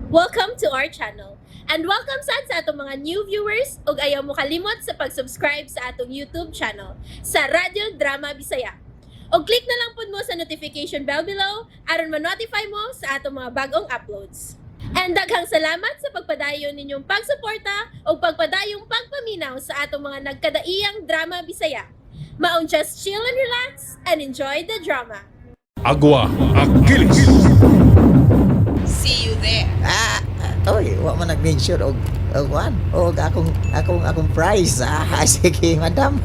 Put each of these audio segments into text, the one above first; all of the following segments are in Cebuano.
Welcome to our channel. And welcome sad sa atong mga new viewers ug ayaw mo kalimot sa pag-subscribe sa atong YouTube channel sa Radyo Drama Bisaya. Og click na lang pud mo sa notification bell below aron ma-notify mo sa atong mga bagong uploads. And daghang salamat sa pagpadayon ninyong pagsuporta ug pagpadayong pagpaminaw sa atong mga nagkadaiyang drama Bisaya. Maong just chill and relax and enjoy the drama. Agua Achilles. See you there. Ah, oy, wa man nag-mention og wan og akong price. Ah, sige, madam.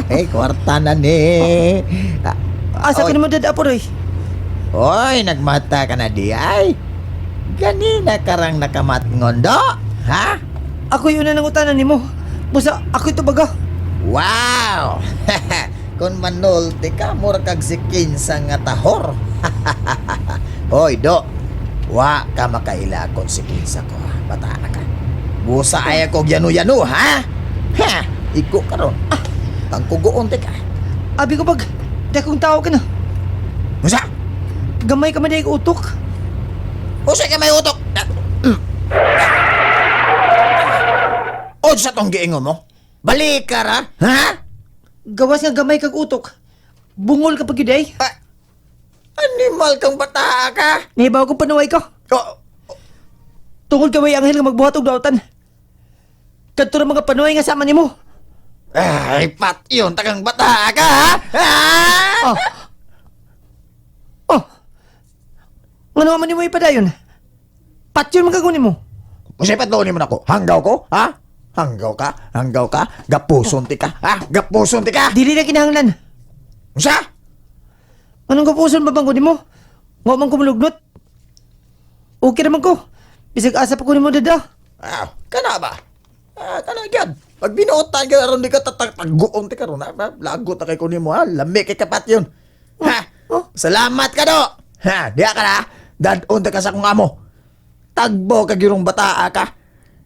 Eh, kwarta na ni. Ah, Asa oy. ka naman dad Apuroy? Oy, nagmata ka na di ay. Ganina karang nakamatngon do. Ha? Ako yun na nangutanan nimo. Busa ako ito baga. Wow! Kung manulti ka, mura kag si Kinsa nga tahor. Hoy, do. Wa ka makaila kung si Kinsa ko, ha? Bata na ka. Busa ay ako yanu-yanu, ha? Ha? Iko ka ron. Ah, tangkugoon ti ka. Abi ko pag dakong tao ka na. Musa! Gamay ka man di utok. Usa ka may utok! Ah, Unsa tong giingon mo? Balik ka ra, ha? Gawas nga gamay kag utok. Bungol ka pag yun ay. Ah, animal kang bata ka. Nahibaw ko panuway ka. Oh, Tungod ka may anghel nga magbuhat og dautan. Kadto ra mga panuway nga sama nimo. ay, pat yun, tagang bata ka, ha? Ah! Oh. Oh. Ngano man nimo ipadayon? Patyon man kaguni mo. Kasi patlonin mo na ko. Hanggaw ko, ha? Hanggaw ka, hanggaw ka, gapuson ti ka, ha? Gapuson ti ka! Dili na kinahanglan. Unsa? Anong kapuson ba bang nimo? Wa man ko mulugnot. Okay naman ko. Bisag asa pa ko nimo dada. Ah, kana ba? Ah, kana gyud. Pag binuotan ka aron di ka tatagtaguon ti karon, ha? Lagot na kay ko nimo, ha? Lami kay kapat yun. Ha? Oh. Salamat ka do. Ha, diya ka na. Dadon ta ka sa akong amo. Tagbo ka girong bataa ka.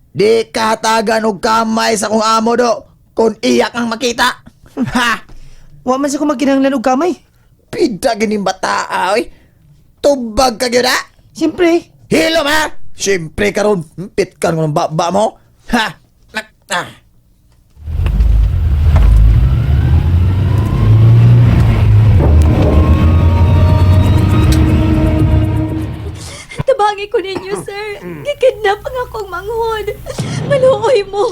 Di ka hatagan og kamay sa akong amo do. Kung iyak ang makita. Ha? Wa man sa ko magkinahanglan og kamay. Pida gining bataa, oy. Tubag ka gyud ha. Siyempre, Hilom ha. Siyempre karon, pitkan ko ng baba mo. Ha? Ah. Tabangi ko ninyo, sir. Gikidnap ang akong manghod. Maluoy mo.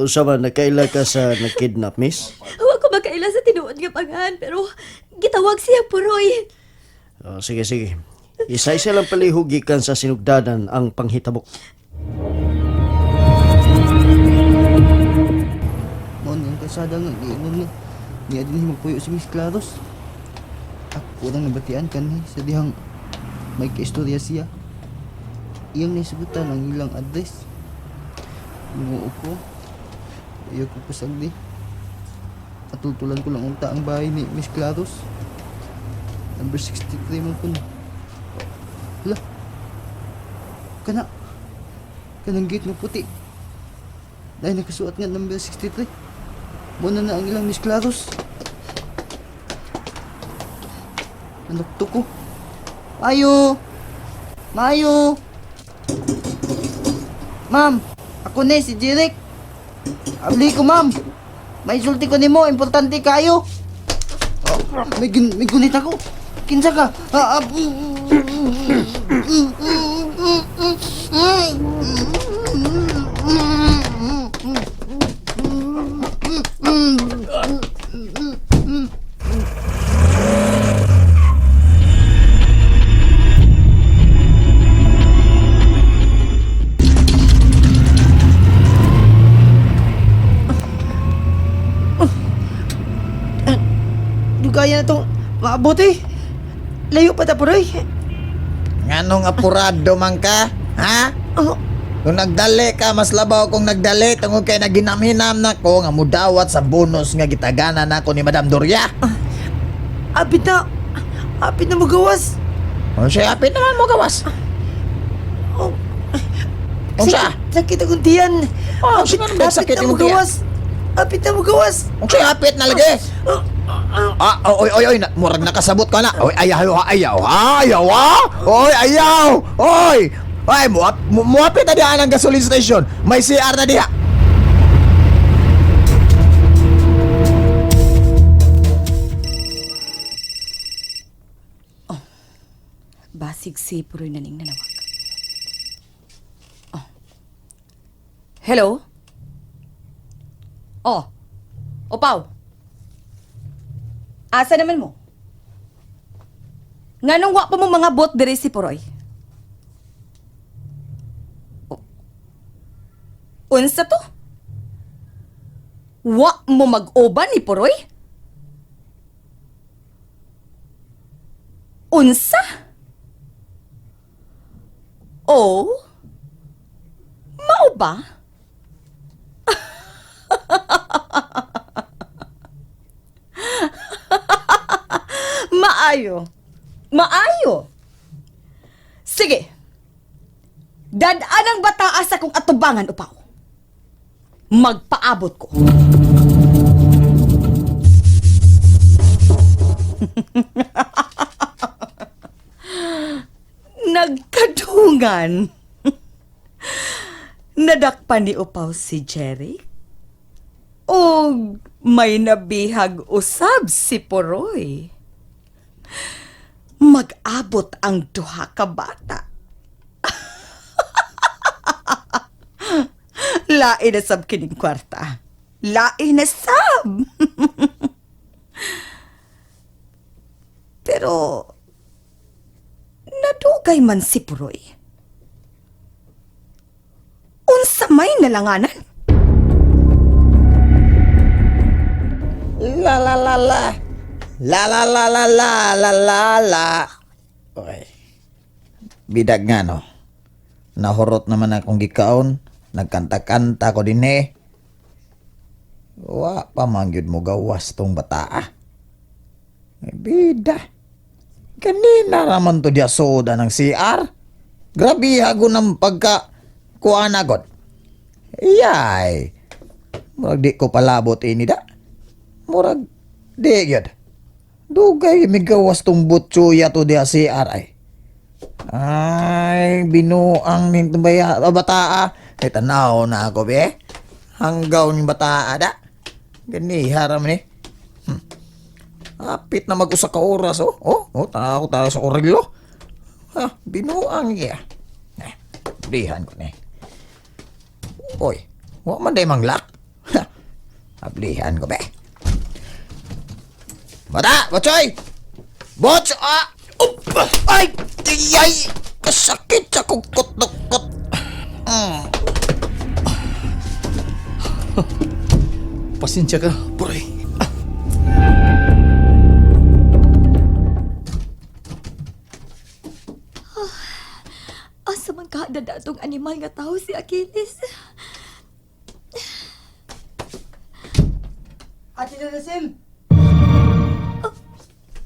Usa man, nakaila ka sa nakidnap, miss? Huwag ko makaila sa tinuod nga pangan, pero gitawag siya puroy. Sige, sige. Isa-isa lang palihog gikan sa sinugdanan ang panghitabo. Noon ang kalsada nga, giingon nga. Niya din magpuyo si Miss Claros. Ako lang nabatian kanhi sa dihang may kaistorya siya. Iyang naisugutan ang ilang address. Lumuo ko. Ayaw ko pasagdi. Atultulan ko lang unta ang bahay ni Miss Claros. Number 63 man po. Hala. Kana. Kanang gate nga puti. Dahil nakasuot nga number 63. Muna na ang ilang Miss Claros. Nanukto ko. Mayo! Mayo! Ma'am, ako na si Jeric. Abli ko, ma'am. May sulti ko nimo, importante kayo. Oh, may gunit ako. Kinsa ka? Ah, ah, dugaya na tong maabot eh. Layo pa ta puroy. Nganong apurado man ka? Ha? Oh, Kung nagdali ka, mas labaw kung nagdali tungod kay naginamhinam na ko nga mudawat sa bonus nga gitagana nako ni Madam Doria. apit na. Apit na magawas. O siya, apit naman mo gawas. Oh, Unsa? Sakit akong tiyan. Oh, sige, apit sakit na imong tiyan. magawas. Apit na magawas. Unsa apit na lagi? Oh, Ah, oy, oy, oy, na, murag nakasabot ka na. Oy, ayaw, ayaw, ayaw, ah! Oy, ayaw! Oy! Ay, muapit na diha ang gasoline station. May CR na diha. Basig si Puroy na ning nanawag. Oh. Hello? Oh. Opaw. Asa naman mo? Nganong wa pa mo mga bot diri si Puroy? Unsa to? Wa mo mag-uban ni Puroy? Unsa? Oh? Mao ba? Maayo. Maayo. Sige. Dadaan ang bataa sa kong atubangan upaw. Magpaabot ko. Nagkadungan. Nadakpan ni Upaw si Jerry. O may nabihag usab si Poroy. Mag-abot ang duha ka bata. Lain na sab kining kwarta. Lain na sab. Pero nadugay man si Puroy. Unsa may nalanganan? La la la la. La la la la la la la la. Okay. Bidag nga no. Nahurot naman akong gikaon. Nagkanta-kanta ko din eh. Wa pa man gyud mo gawas tong bataa. Ay, bida. Kanina raman to diya soda ng CR. Grabe hago ng pagka kuan agad. Iyay. Murag di ko palabot ini da. Murag di gyud. Dugay migawas tong butsuya to diya CR ay. Ay, binuang ning tumbaya o bataa. Ay, tanaw na ako, be. Hanggaw ning bataa da. Gani, haram ni. Apit na mag-usa ka oras, oh. Oh, oh, tao tayo sa korilo. Ha, binuang iya. Eh, dihan ko ni. Oy, wa man day manglak. Ha, ablihan ko, be. Bata, botsoy! Bots, ah! Up! Ay! Tiyay! Kasakit sa kukot-kukot. Pasensya ka, Puroy. Asa man ka dadatong animal nga tao si Achilles? Ate Lanacel!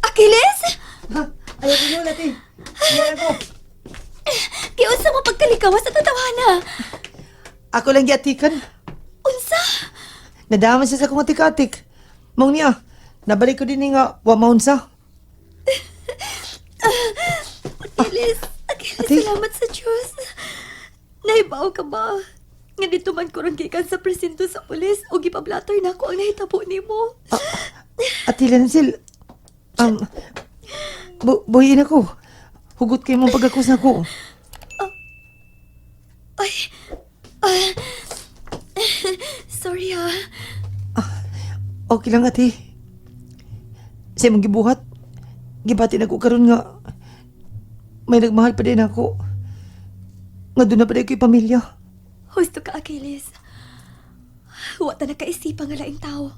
Achilles? Ha? Ayaw ko yun, ate. Ayaw ko. Giunsa mo pagkalikawas sa tatawana? Ako lang giatikan. Unsa? Nadaman siya sa akong atik-atik. Maong niya, nabalik ko din ni nga, wa maunsa. Achilles, Achilles, Ate? salamat sa Diyos. Naibaw ka ba? Nga dito man ko ron gikan sa presinto sa pulis o gipablatter na ako ang nahitabo nimo. Ate Lanacel, buhiin ako. Hugot kayo mong pag-akus na ko. Ay, ah, sorry ah. Okay lang, ate. Sa imong gibuhat, gibati na ko karon nga may nagmahal pa din ako. Nga doon na pa din ko'y pamilya. Husto ka, Achilles. Wa ta nakaisipa nga laing tao.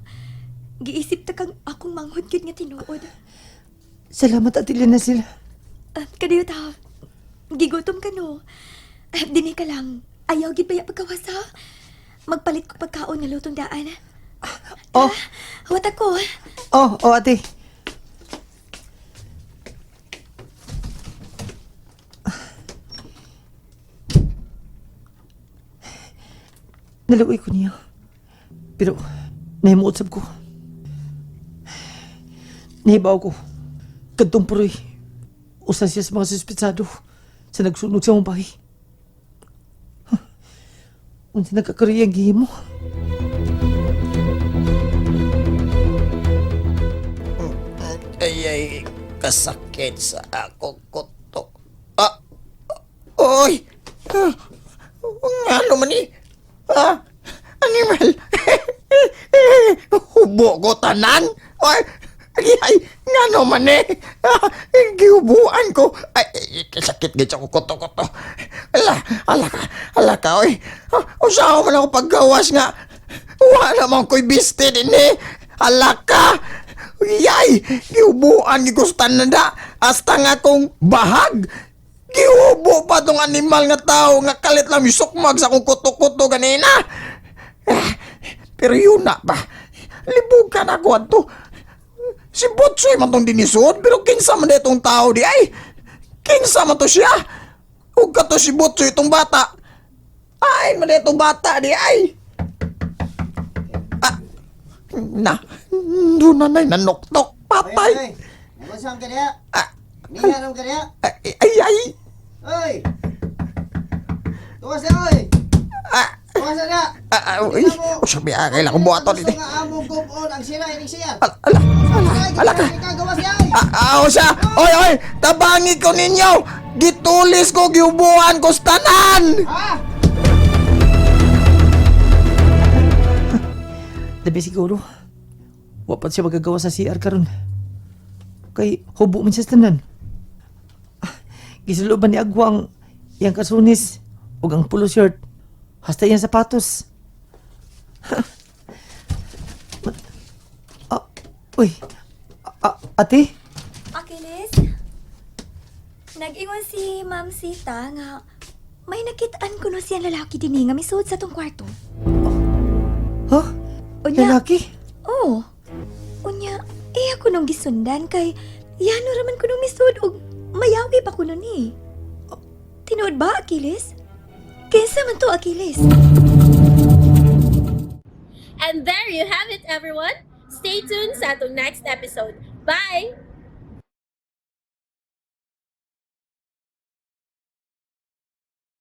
Giisip ta kang akong manghod gyud nga tinuod. Salamat, Ate Lanacel. Ah, kadiyo ta. Gigutom ka no. Ah, dinhi ka lang. Ayaw gid baya pagkawas ha. Magpalit ko pagkaon nga lutong daan. Oh, Wat ako. oh, oh, ate. Naluoy ko niya. Pero, nahimuot sab ko. Nahibaw ko. Kadtong puroy. Usa siya sa mga suspetsado sa nagsunog sa mong bahay. Huh. Unsa nagkakariyang gihimo? Ay, ay, kasakit sa akong kuto. Ah, oy! Ah, ngano man ni? Ah, animal! Hubo ko tanan? Ay, ay, ay, ngano man eh? Ah, gihubuan ko. Ay, ay, kasakit gid sa akong kuto-kuto. Ala, ala ka, ala ka, oy. Ah, usaha man ako paggawas nga. Wa naman ko'y biste din eh. Ala ka! Yay! Gihubuan gigustan na da. Hasta nga kong bahag. Gihubo pa tong animal nga tao nga kalit lang misukmag sa akong kuto-kuto ganina. Ah, pero yun na ba? Libugan ako adto. Si Butsoy man tong dinisod, pero kinsa man itong tao di ay. Kinsa man to siya? Ug kato si Butsoy itong bata. Ay, man itong bata di ay. Ah, na, doon na na'y nanoktok. Patay. Nagusang ka niya? Ah, Ninganom ka niya? ay, ay, ay. Oy! Tuwas na, oy! Ah, Tuwas na niya! ah, ah, uy. Oh, sabi, ah, kailangan kong buhaton. Gusto nga among gupon ang sira, ining siya. Ala, ala, ala, ala ka. Gawas niya, oy! Ah, ah, o siya. Oy, oy, tabangi ko ninyo. Gitulis ko, giubuan ko sa tanan. Ha? Labi siguro. Wapat siya magagawa sa CR karon. Kay hubo man siya sa tanan. Ah, Gisulooban ni Agwa ang iyang kasunis ug ang polo shirt. Hasta iyang sapatos. Ah, uy. Ah, ate? Achilles, nag-ingon si Ma'am Sita nga may nakitaan kuno siyang lalaki dinhi nga misuod sa tong kwarto. Huh? Unya, Lalaki? Oo. Unya, eh ako nung gisundan kay yano raman kuno misuod og mayawi pa kuno ni. Tinuod ba, Achilles? Kinsa man to, Achilles? And there you have it, everyone. Stay tuned sa atong next episode. Bye!